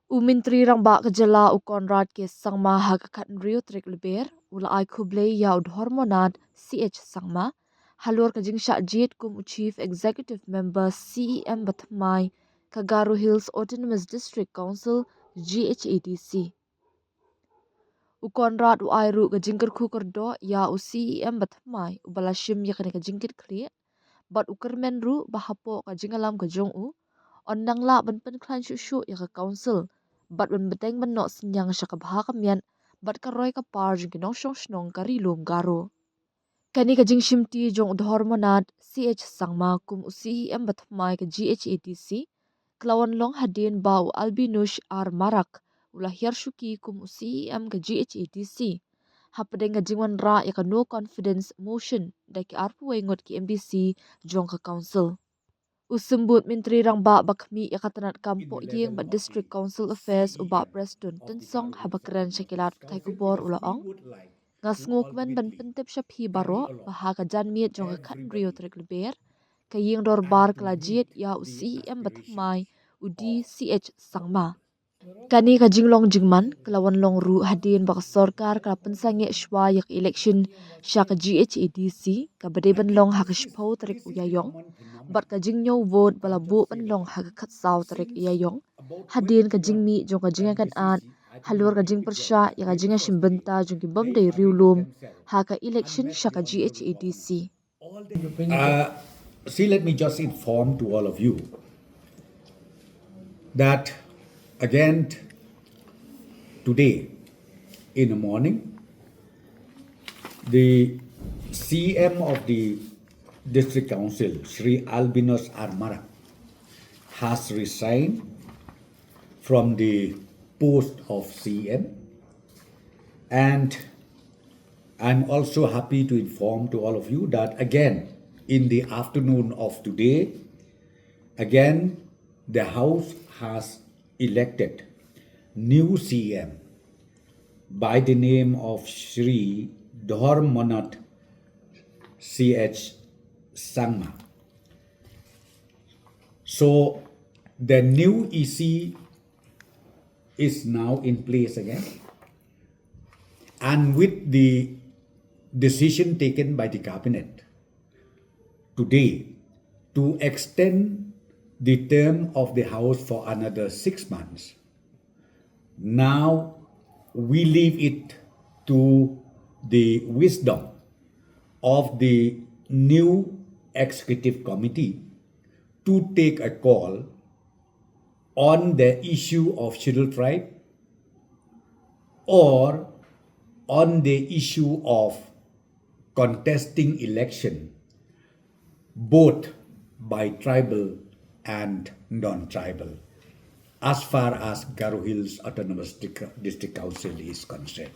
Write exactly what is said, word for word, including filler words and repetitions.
U Myntri Rangbah ka jylla u Conrad K Sangma ha ka khathynriew tarik Lber u la ai khublei ïa u Dhormonad C H Sangma halor ka jingshah jied kum u Chief Executive Member, C E M bathymmai ka Garo Hills Autonomous District Council, G H A D C. U Conrad u ai ruh ka jingkyrkhu kyrdoh ïa u C E M bathymmai uba la shim ïa kane ka jingkitkhlieh bad u kyrmen ruh ba hapoh ka jingïalam ka jong u, yn nang lah ban pynkhlaiñ shuh shuh ïa ka council bad ban bteng ban noh synñiang sha ka bha ka miat bad ka roi ka par jong ki nongshong shnong ka Ri Lum Garo. Kane ka jingshimti jong u Dhormonad C H Sangma kum u C E M bathymmai ka G H A D C ka la wan long hadien ba u Albinush R Marak u la hiar shuki kum u C E M ka G H A D C hapdeng ka jingwanrah ïa ka no confidence motion da ki arphew wei ngut ki M D C jong ka council. U Symbud Myntri Rangbah ba khmih ïa ka tnat kam pohïing bad District Council Affairs u Bah Prestone Tynsong haba kren sha ki lad pathai khubor u la ong, nga sngewkmen ban pyntip sha phi baroh ba ha ka janmiet jong ka khathynriew tarik Lber ka ïing dorbar ka la jied ïa u C E M bathymmai u D C H Sangma. Kane ka jinglong jingman ka la wan long ruh hadien ba ka sorkar ka la pynsangeh shuwa ïa ka election sha ka G H A D C kaba dei ban long ha ka shiphew tarik u Ïaïong bad ka jingñiew vote ba la buh ban long ha ka khatsaw tarik u Ïaïong hadien ka jingmih jong ka jingïakynad halor ka jingpyrshah ïa ka jingïashim bynta jong ki bym dei riewlum ha ka election sha ka G H A D C. Uh, see, let me just inform to all of you that again today in the morning, the C M of the District Council, Shri Albinus R Marak, has resigned from the post of C M, and I'm also happy to inform to all of you that again, in the afternoon of today, again, the House has elected new C M by the name of Shri Dhormonad C H Sangma. So, the new E C is now in place again. And with the decision taken by the cabinet today to extend the term of the House for another six months, now we leave it to the wisdom of the new executive committee to take a call on the issue of Scheduled Tribe or on the issue of contesting election, both by tribal and non-tribal, as far as Garo Hills Autonomous District Council is concerned.